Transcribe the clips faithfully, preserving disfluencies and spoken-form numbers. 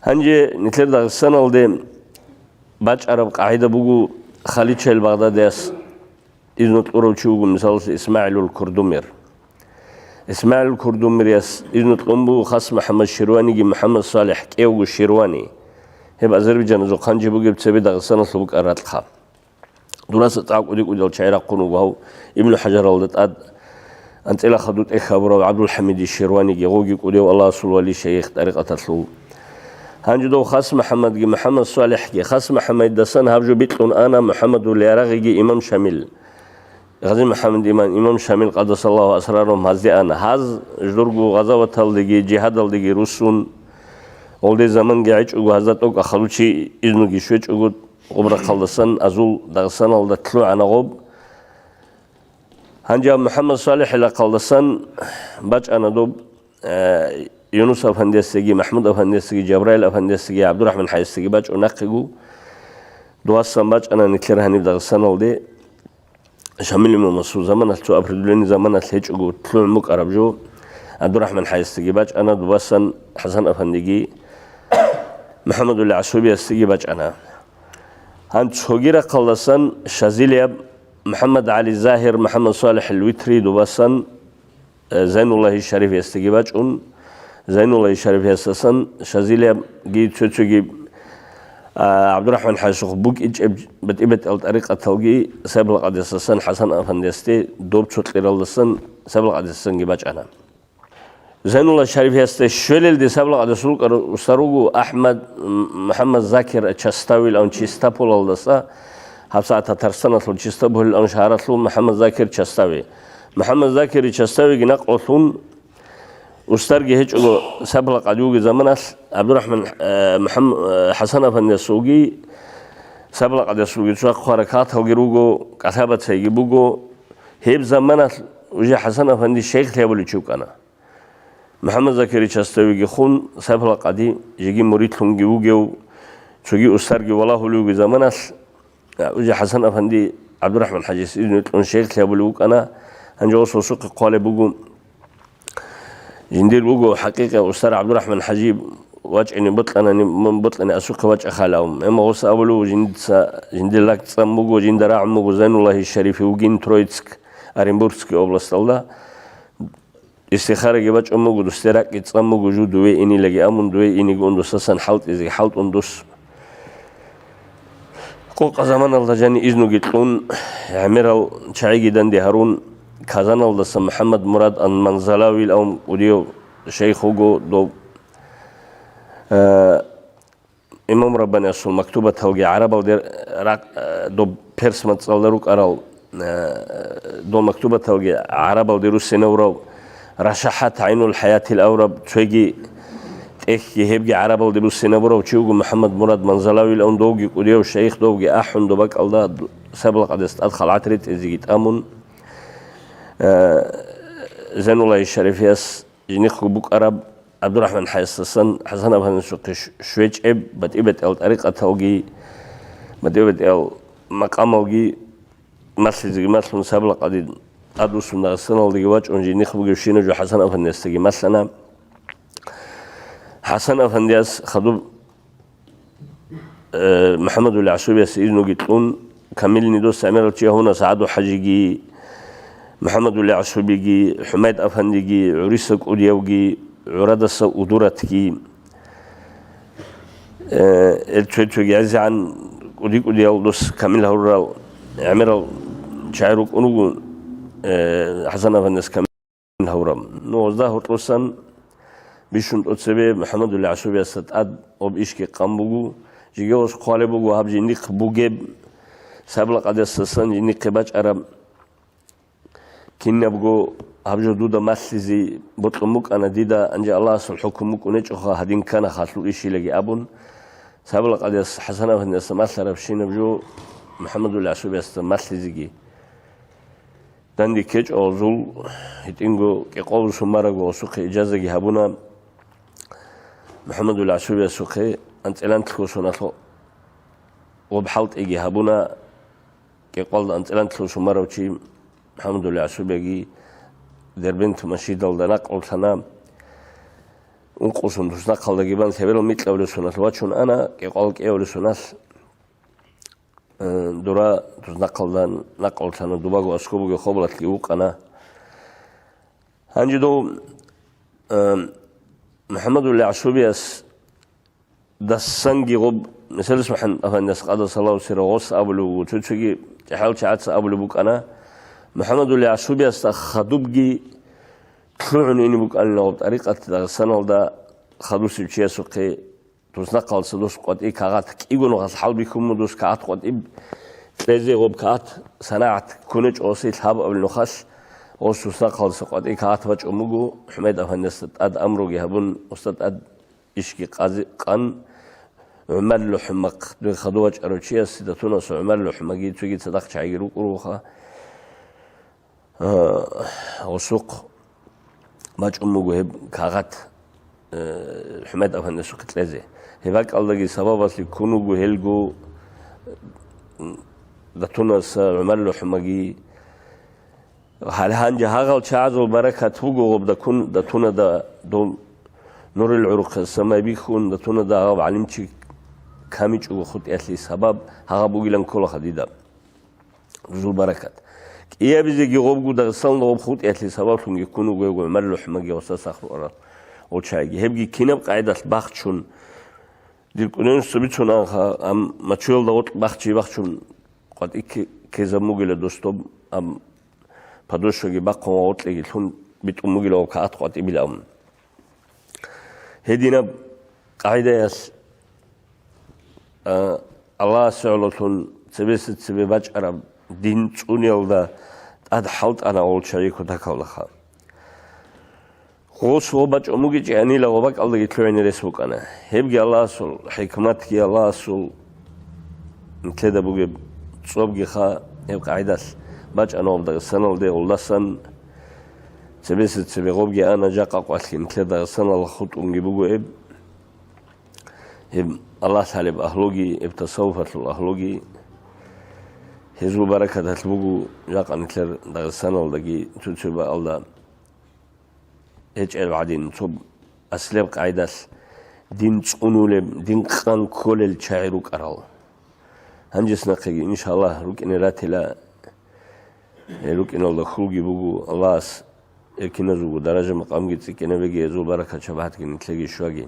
Гьанже нилъер Дагъистаналде бачӀараб къагӀида буго, халичаял Багъдадияс изну кьурав чи вуго, мисалалъе, ИсмагӀилул Курдумир. ИсмагӀилул Курдумирияс изну кьун буго Хас МухӀаммад Ширваниги МухӀаммад СалихӀ, кӀиявго Ширвани. Гьеб азербайджаназул хъанчи бугеб цебе Дагъистаналъул букӀараб ракьха. Дураса цӀакъ кӀуди-кӀудиял чагӀи рахъун вуго гьав Ибну ХӀажаралда тӀад, анцӀила хадуб тӀехь гьабурав ГӀабдулхӀамиди Ширваниги, гъоги кӀудияв Аллагьасул вали шайих тӀарикъаталъул. Гьанже дов Хас МухӀаммадги МухӀаммад СалихӀги, Хас МухӀаммадидасан гьаб жо бикьун ана МухӀаммадул ярагъиги имам Шамил. Гъази МухӀаммад имам, имам Шамил къадасаллагьу асрарухӀум гьазде ана. Гьаз жидерго гъазаваталдеги, жигьадалдеги руссун, гъолде заманги гӀечӀого, гьазда тӀокӀаб халучи изнуги щвечӀого, гъуб рахъалдасан азул Дагъистаналда лъугӀана гъоб. Гьанже МухӀаммад СалихӀил рахъалдасан бачӀана доб, э, Юнус афандиясдаги, МахӀмуд афандиясдаги, Жабраил афандиясдаги, ГӀабдурахӀман ХӀажиясдаги бачӀун нахъего. Дувасан бачӀана нилъер гьаниб Дагъистаналде. Шамил имамасул заманалъ, цо определённый заманалъ гьечӀого лъугӀун букӀараб жо, ГӀабдурахӀман ХӀажиясдаги бачӀана, дубасан ХӀасан афандиги, МухӀаммадул ГӀасубиясдаги бачӀана. Гьанже цоги рахъалдасан Шазилияб МухӀаммад ГӀали Загьир, МухӀаммад СалихӀил Витри, дубасан, э, Зайнуллагьи Шарифиясдаги бачӀун, Зайнуллагьи Шарифиясдасан Шазилиябги цо-цоги, а, ГӀабдурахӀман ХӀажиясухъ букӀинчӀеб батӀи-батӀиял тӀарикъаталги, Сайбулакъадисдасан ХӀасан афандиясде, доб цо кьералдасан Сайбулакъадисдасанги бачӀана. Зайнуллагь Шарифиясда щвелелде Сайбулакъадисул рукӀарал устар вуго АхӀмад, м-, МухӀаммад Закир Частавил авун Чистополалдаса, гьабсагӀат Татарстаналъул Чистополил авун шагьаралъул МухӀаммад Закир Частави. МухӀаммад Закир Частавиги накълулъун, устарги гьечӀого Сайбулакъади вугеб заманалъ, ГӀабдурахӀман, э, МухӀам-, э, ХӀасан афандиясулги, Сайбулакъадиясулги цо хъваракаталги руго, кӀалъабацайги буго. Гьеб заманалъ уже ХӀасан афанди шайхлъи гьабулев чи вукӀана. МухӀаммад Закир Частавиги хун, Сайбулакъади жеги муридлъунги вугев, цоги устарги валагьулев вугеб заманалъ, уже ХӀасан афанди ГӀабдурахӀман ХӀажияс изну кьун шайхлъи гьабулев вукӀана. Гьанже гъосул сухъе хъвалеб буго, жиндир буго хӀакъикъи устар ГӀабдурахӀман ХӀажи вачӀине бокьанани, мун бокьани асухъе вачӀахъалав. Амма гъос абулев жинца, жиндир лакӀ цӀан буго, жинда рагӀун буго Зайнуллагьи Шарифи вугин Троицк, Оренбургский областалда. Истихараги бачӀун буго, дусде ракӀги цӀан буго, жо дуве инилаги амун, дуве иниги ун дусасан хӀалтӀизеги хӀалтӀун дус. Къокъа заманалда жани изнуги кьун, гӀемерал чагӀиги данде гьарун, Казаналдаса МухӀаммад Мурад ан-Манзалавил авун кӀудияв шайх вуго дов, э, Имам Раббаниасул мактубаталги гӀарабалде ракъ-, э, доб перс мацӀалда рукӀарал, э, дол мактубаталги гӀарабалде руссинавурав, РашахӀат ГӀайнул ХӀаятил авураб цоги тӀехьги гьебги гӀарабалде руссинабурав чи вуго МухӀаммад Мурад Манзалавил авун, довги кӀудияв шайх, довги ахӀун доб бакӀалда Сайбулакъадис тӀад халгӀат ретӀизеги тӀамун, э, Зайнуллагьи Шарифияс жинихъго букӀараб ГӀабдурахӀман ХӀажиясдасан ХӀасан афандисухъе щ-, щвечӀеб батӀи-батӀиял тӀарикъаталги, батӀи-батӀиял макъамалги малъизеги малъун, Сайбулакъади тӀадвуссун Дагъистаналдеги вачӀун, жинихъ бугебщинаб жо ХӀасан афандиясдаги малъана. ХӀасан афандияс хадуб э, МухӀаммадул ГӀасубияс изнуги кьун, камилни дос гӀемерал чи гьавуна СагӀаду ХӀажиги, МухӀаммадул ГӀасубиги, ХӀумайд Афандиги, ГӀуриса кӀудиявги, ГӀурадаса Удуратги. Э, эр цо-цоги гӀезегӀан кӀуди-кӀудиял дос камил гьавурал гӀемерал чагӀи рукӀун руго, э, ХӀасан Афандияс камил гьавураб. Ну, гъозда гьоркьосан бищун тӀоцебе МухӀаммадул ГӀасубиясда тӀад гъоб ишги къан буго, жеги гъос хъвалеб буго гьаб жиндихъ бугеб, Сайбулакъадисдасан жиндихъе бачӀараб. Кинабго гьаб жо дуда малъизе бокьун букӀана дида, гьанже Аллагьасул хӀукму букӀун гьечӀоха, гьадин ккана халъул ишилаги абун, Сайбулакъадияс ХӀасан Афандиясда малъарабщинаб жо МухӀаммадул ГӀасубиясда малъизеги. Данде ккечӀо гъозул, гьитӀинго кӀикъоялда сумараго гъосухъе ижазаги гьабуна. МухӀаммадул ГӀасубиясухъе анцӀила нилъго соналъ гъоб хӀалтӀиги гьабуна. КӀикъоялда анцӀила нилъго сумарав чи МухӀаммадул ГӀасубияги Дербент мажгиталда накълулъана. ункъусун туснахъалдаги бан лъеберал микьабулев соналъ вачун ана, кӀикъвал кӀиявулев соналъ, э, дура туснахъалда накъуллъана, дубаго аскӀоб бугеб хобалалъги вукъана. Гьанже дов, э, МухӀаммадул ЯгӀсубияс дасанги гъоб, меселас, МухӀаммад Афандияс къадасаллагьу сиррагьу гъос абулеб буго, цо-цоги чӀахӀиял чагӀаца абулеб букӀана, МухӀаммадул ЯгӀсубиясда хадубги лъугӀун ине букӀанила гъоб тӀарикъат Дагъистаналда хадусев чиясухъе. Туснахъалдаса дос къватӀи кагъат кӀиго нухалъ хӀалбихьун буго дос кагъат къватӀиб кьезе, гъоб кагъат санагӀат ккунечӀо гъосие лъаб абулеб нухалъ, гъос туснахъалдаса къватӀи кагъат бачӀун буго, ХӀумайд Афандиясда тӀад амруги гьабун, гъосда тӀад ишги къазе къан, ГӀумар ЛухӀмахъ, дуе хадув вачӀарав чиясе, Датунаса ГӀумар ЛухӀмаги цоги цадахъ чагӀиги рукӀуна гъоха. А, гъосухъ бачӀун буго гьеб кагъат, э, ХӀумайд Афандиясухъе кьезе. Гьеб бакӀалдаги сабабалъе ккун вуго гьелго, м, Датунаса ГӀумар ЛухӀмаги. Гьале гьанже гьагъал чагӀазул баракат буго гъоб Дакун-, Датунада дол Нурил гӀурухъе самай бихьун, Датунада гьав гӀалимчи камичӀого хутӀиялъе сабаб гьагъаб бугилан кколаха дида. Дузул баракат. КӀиабизеги гъобго Дагъистаналда гъоб хутӀиялъе сабаблъунги ккун вуго гьев ГӀумар ЛухӀмаги гъосда сахлъуарал очаги. Гьебги кинаб къагӀидалъ бахчун, дир кӀудинасда бицун анха, ам мачуялда гъоркь бахчи бахчун, къватӀи кке-, ккезаб бугила дос доб, ам подошваги бахъун ва гъоркьеги лъун битӀун бугила гъоб кагъат къватӀибилан. Гьединаб къагӀидаялъ, а, Аллагьасе гӀололъун цебесеб цебе бачӀараб дин цӀуниялда тӀад хӀалтӀана гъол чагӀи кутакалдаха. Гъос гъоб бачӀун бугичӀи анила гъоб бакӀалдаги лъугӀине рес букӀана. Гьебги Аллагьасул хӀикматги, Аллагьасул нилъеда бугеб цӀобгиха, гьеб къагӀидалъ бачӀана гъоб Дагъистаналде, гъолдасан цебесеб цебе гъобги ана, жакъа къвалъги нилъер Дагъистаналда хутӀунги буго гьеб. Гьеб Аллагь лъалеб агьлуги, гьеб тасаввуфалъул агьлуги, гьезул баракаталъ буго жакъа нилъер Дагъистаналдаги цо-цо бакӀалда гьечӀеб гӀадин, цо аслияб къагӀидалъ дин цӀунулеб, дин къан кколел чагӀи рукӀарал. Гьанжес нахъеги, иншаллагь, рукӀине ратила, гьел рукӀиналда хьулги буго, Аллагьас гьел киназулго даража-макъамги цӀикӀкӀинабеги, гьезул баракат-шапагӀатги нилъеги щваги.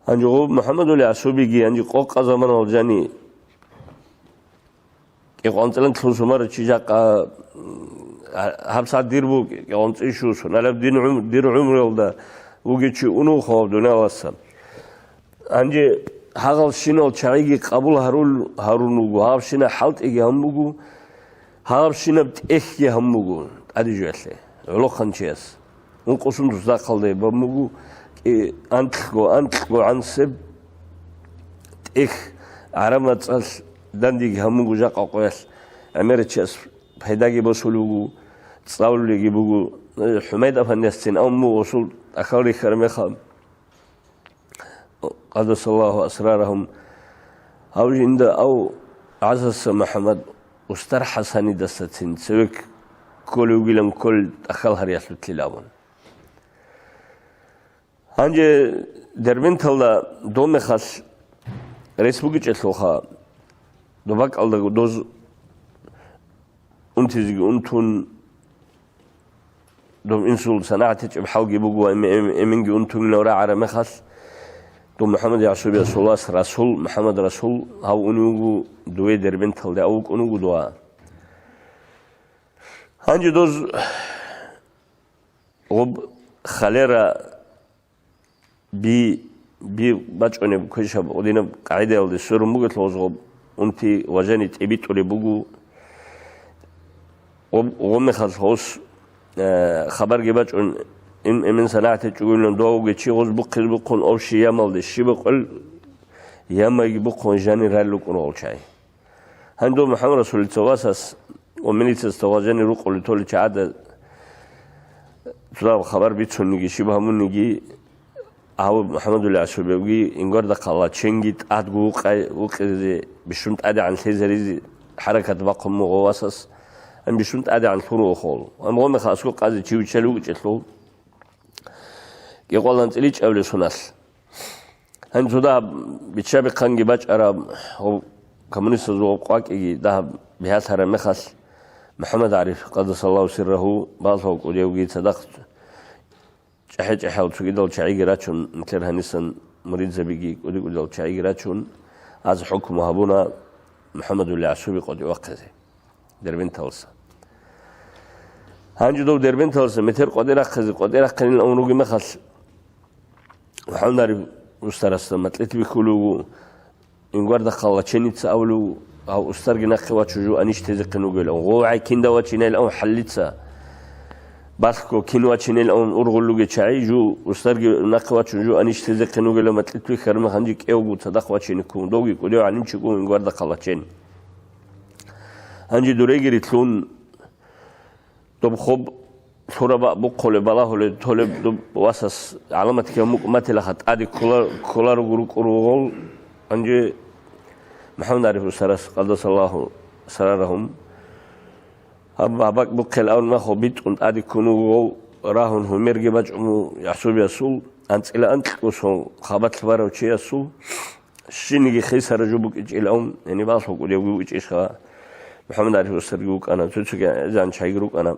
Гьанже гъоб МухӀаммадул ЯгӀсубиги гьанже къокъа заманалъ жани кӀикъванцӀилан лъун сумара чи жакъа, гьабсагӀат дир буго кӀикъванцӀи щусун, гьалаб дин гӀум-, дир гӀумруялда вугев чи унев хаваб дунияласа. Гьанже гьагъалщинал чагӀиги къабул гьарул-, гьарун вуго, гьагъабщинаб хӀалтӀиги гьабун буго, гьагъабщинаб тӀехьги гьабун буго тӀаде жоялъе гӀолохъанчияс. Ункъусун дус дахъалда гьеб гьабун буго, кӀи-, анкьго, анкьго гӀансеб тӀехь гӀараб мацӀалъ дандеги гьабун буго жакъа къоялъ, гӀемерачияс пайдаги босулеб буго, цӀалулеги буго. ХӀумайд Афандиясцин абун буго гъосул тӀахьал рихьараб мехалъ, къадасаллагьу асрарагьум, гьав жинда ав ГӀасаса МухӀаммад устар ХӀасанидасацин цеве кколев вугилан кколел тӀахьал гьариялъулъила абун. Гьанже Дербенталда дов мехалъ рес бугичӀелъулха, доб бакӀалда доз унтизеги унтун, доб инсул санагӀат гьечӀеб хӀалги буго, эм-, эм-, эменги унтунгинав рагӀараб мехалъ, доб МухӀаммад ЯгӀсубиясул вас Расул, МухӀаммад Расул, гьав унев вуго дове Дербенталде, ав вукӀун вуго дова. Гьанже доз гъоб холера би, би бачӀунеб квешаб гъодинаб къагӀидаялде сверун бугелъул, гъозго унти ва жани тӀибитӀулеб буго. Гъоб-, гъомехалъ гъос, э, хабарги бачӀун, ин-, эмен санагӀат гьечӀогойилан дова вугев чи гъоз бухъизе бухъун, ов щиямалде щиб букъул, ямайги бухъун жани ралел рукӀун гъол чагӀи. Гьанже дов МухӀаммад Расулица васас ва милициясда гъозани рукъулел толел чагӀазда цо хабар бицунниги, щиб гьабунниги, гьав МухӀаммадул ЯгӀсубиги ингардахъала ченги тӀадго вукъай-, вукъизе бищун тӀадегӀан лъезаризе хӀаракат бахъун буго васас, ам бищун тӀадегӀан лъуруохъул. Ам гъомеха аскӀо къазе чи виччалев вукӀелъул. кӀикъоялда анцӀила ичӀабилеб соналъ. Гьанже цо дагьаб биччабихъанги бачӀараб, гьоб коммунистазул гьоб къвакӀиги дагьаб бигьалъараб мехалъ, МухӀаммад ГӀариф, къаддасаллагьу сиррагьу, балъул кӀудиявги цадахъ чӀахӀи-чӀахӀиял цогидал чагӀиги рачун, нилъер гьанисан муридзабиги кӀуди-кӀудиял чагӀиги рачун, аз хӀукму гьабуна МухӀаммадулил ГӀасуби къватӀивахъизе Дербенталдаса. Гьанже дов Дербенталдаса метер къватӀирахъизе, къватӀирахъинилан ругеб мехалъ, МухӀаммад ГӀариф устарасда макьилъ бихьулев вуго, Ингвардахъал Лаченица абулев, гьав устарги нахъе вачун жо анищ тезехъин вугилан. ГъовгӀай кинда вачинайилан хӀаллица, балъго кин вачинайилан ургъулев вугев чагӀи, жо устарги нахъе вачун жо анищ тезехъин вугилан макьилъ бихьараб мехалъ, гьанже кӀевго цадахъ вачине ккун, довги кӀудияв гӀалимчи вуго Ингвардахъал Лачен. Гьанже дуреги рилълъун, доб хоб лъураб бакӀ бухъулеб, балагьулеб, толеб доб васас гӀаламат ккеги мукӀ батилаха, тӀаде ккола-, кколарого рукӀун ругел, гьанже МухӀаммад ГӀариф устарас, къаддасаллагьу сиррагьу, гьаб, гьаб бакӀ бухъе абун мехалъ битӀун тӀаде ккун вуго, рагьун гьумерги бачӀун вуго ГӀасубиясул, анцӀила анкьго сон хабалъ барав чиясул, щинги хисараб жо букӀинчӀилан, гьениб балъул кӀудиявги вукӀинчӀищха, МухӀаммад ГӀариф устарги вукӀана, цо-цоги гӀезегӀан чагӀиги рукӀана.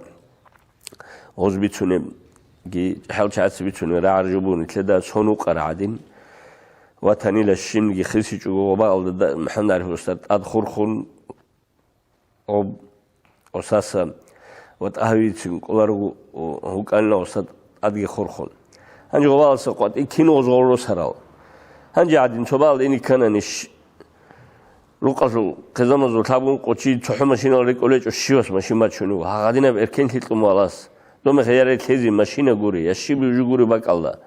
Гъоз бицунебги, хӀал чагӀаца бицунеб рагӀараб жо буго нилъеда сон вукъараб гӀадин. Ватанила щинги хисичӀого, гъоб бакӀалда да-, МухӀаммад ГӀариф устар тӀад хурхун, гъоб гъосаса ва тӀагьавицин кӀоларого вукӀанила гъосда тӀадги хурхун. Гьанже гъоб бакӀалдаса къватӀив кин гъоз гъоросарал? Гьанже гӀадин цо бакӀалда ине ккананищ, рукъалъул хъизамазул лъабгун къо чи цохӀо машинал рекӀолечӀо, щивас машин бачунев, гьагъадинаб эркенлъи кьун валас. Доб мехалъ я релълъезе машина гури, я щиб жо гури бакӀалда.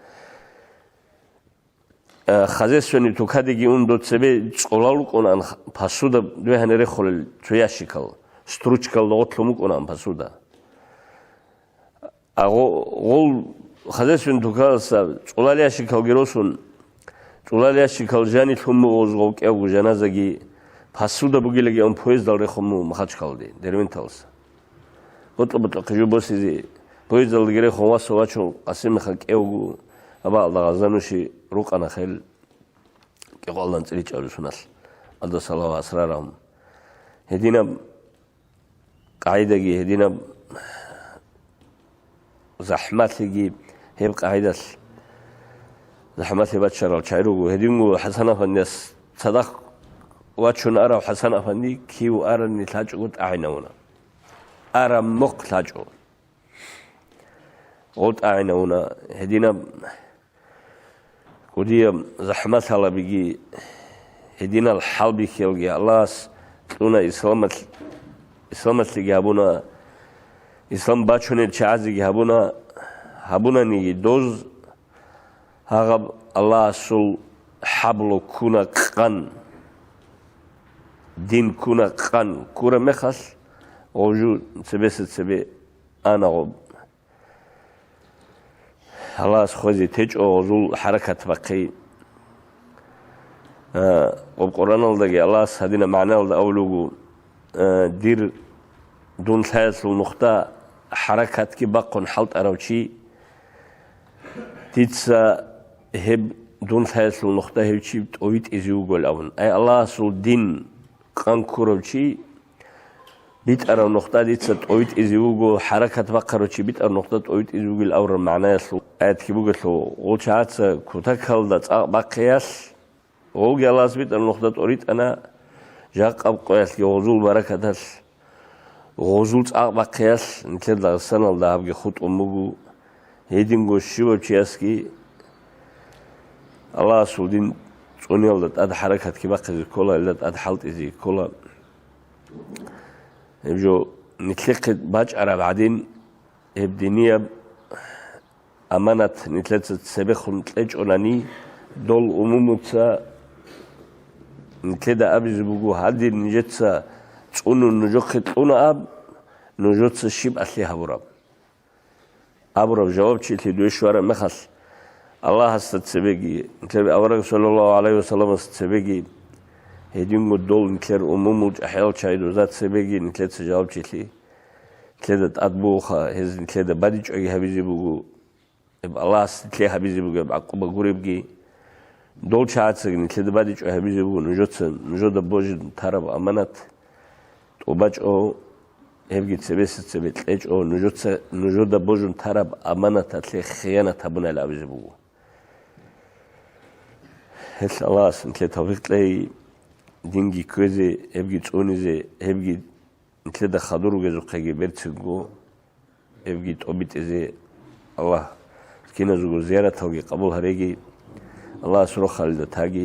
Э, хозяйственный тукадеги ун доб цебе цӀолал рукӀунаан х-, посуда дуе гьанир рехулел цо ящикал, стручкал гъотлъун букӀунаан посуда. А гъо-, гъол хозяйственный тукаласа цӀолал ящикалги росун, цӀолал ящикал жанилъун буго гъоз гъов кӀевго жаназаги, посуда бугилаги абун поездал рехун буго Махачкалде, Дербенталдаса. БутӀа-бутӀахъе жо босизе, поездалдаги рехун васун вачун, къасимахъа кӀевго, гьаб бакӀалда гъазда нуши рукъана хел, кӀикъоялда анцӀила ичӀабилеб соналъ, къаддасаллагьу сиррагьу. Гьединаб къагӀидаги, гьединаб захӀмалъиги гьеб къагӀидалъ захӀмалъи бачарал чагӀи руго. Гьединго ХӀасан-афандияс цадахъ вачун арав ХӀасан-афанди кив арани лъачӀого тӀагӀинавуна. Араб мухъ лъачӀо. Гъов тӀагӀинавуна. Гьединаб кӀудияб захӀмалъалабиги, гьединал хӀалбихьиялги Аллагьас кьуна, исламалъ-, исламалъиги гьабуна, ислам бачунел чагӀазеги гьабуна, гьабунаниги доз, гьагъаб Аллагьасул хӀаблу ккуна къан, дин ккуна къан ккураб мехалъ, гъов жо цебеса цебе ана гъоб. Аллагьас хвезе течӀо гъозул хӀаракат бахъи. А, гъоб Къуръаналдаги Аллагьас гьадинаб магӀнаялда абулеб буго, а, дир, дун лъаялъул нухда хӀаракатги бахъун хӀалтӀарав чи, дица гьеб дун лъаялъул нухда гьев чи тӀовитӀизе вугоан абун. Ай Аллагьасул дин къан ккурав чи, битӀараб нухда дица тӀовитӀизе вуго, хӀаракат бахъарав чи битӀараб нухда тӀовитӀизе вугил абураб магӀнаялъул аятги бугелъул, гъол чагӀаца кутакалда цӀакъ бахъиялъ, гъолги Аллагьас битӀараб нухда тӀоритӀана, жакъаб къоялъги гъозул баракаталъ, гъозул цӀакъ бахъиялъ нилъер Дагъистаналда гьабги хутӀун буго. Гьединго щивав чиясги Аллагьасул дин цӀуниялда тӀад хӀаракатги бахъизе ккола, илда тӀад хӀалтӀизе ккола. Гьеб жо нилъехъе бачӀараб гӀадин, гьеб динияб аманат нилъеца цебехун кьечӀонани, дол умумуца нилъеда абизе буго, гьадин нижеца цӀунун нужехъе кьуна аб, нужеца щиб алъи гьабураб? Абураб жавабчилъи дуе щвараб мехалъ, Аллагьасда цебеги, нилъер авараг саллаллагьу гӀалайгьи вассаламасда цебеги, гьединго дол нилъер умумул чӀахӀиял чагӀи дозда цебеги нилъеца жавабчилъи нилъеда тӀад бугоха, гьез нилъеда бадибчӀваги гьабизе буго. Гьеб Аллагьас нилъее гьабизе бугеб гӀакъуба гуребги, дол чагӀацаги нилъеда бадичӀо гьабизе буго нужеца, нужеда божун тараб аманат тӀубачӀо, гьебги цебесеб цебе кьечӀо, нужеца, нужеда божун тараб аманаталъе хиянат гьабунали абизе буго. Гьелъ Аллагьас нилъее тавфикъ кьей, динги кквезе, гьебги цӀунизе, гьебги нилъеда хадур ругезухъеги берцинго, гьебги тӀобитӀизе. Аллагь киназего зияраталги къабул гьареги, Аллагьас рохалида таги.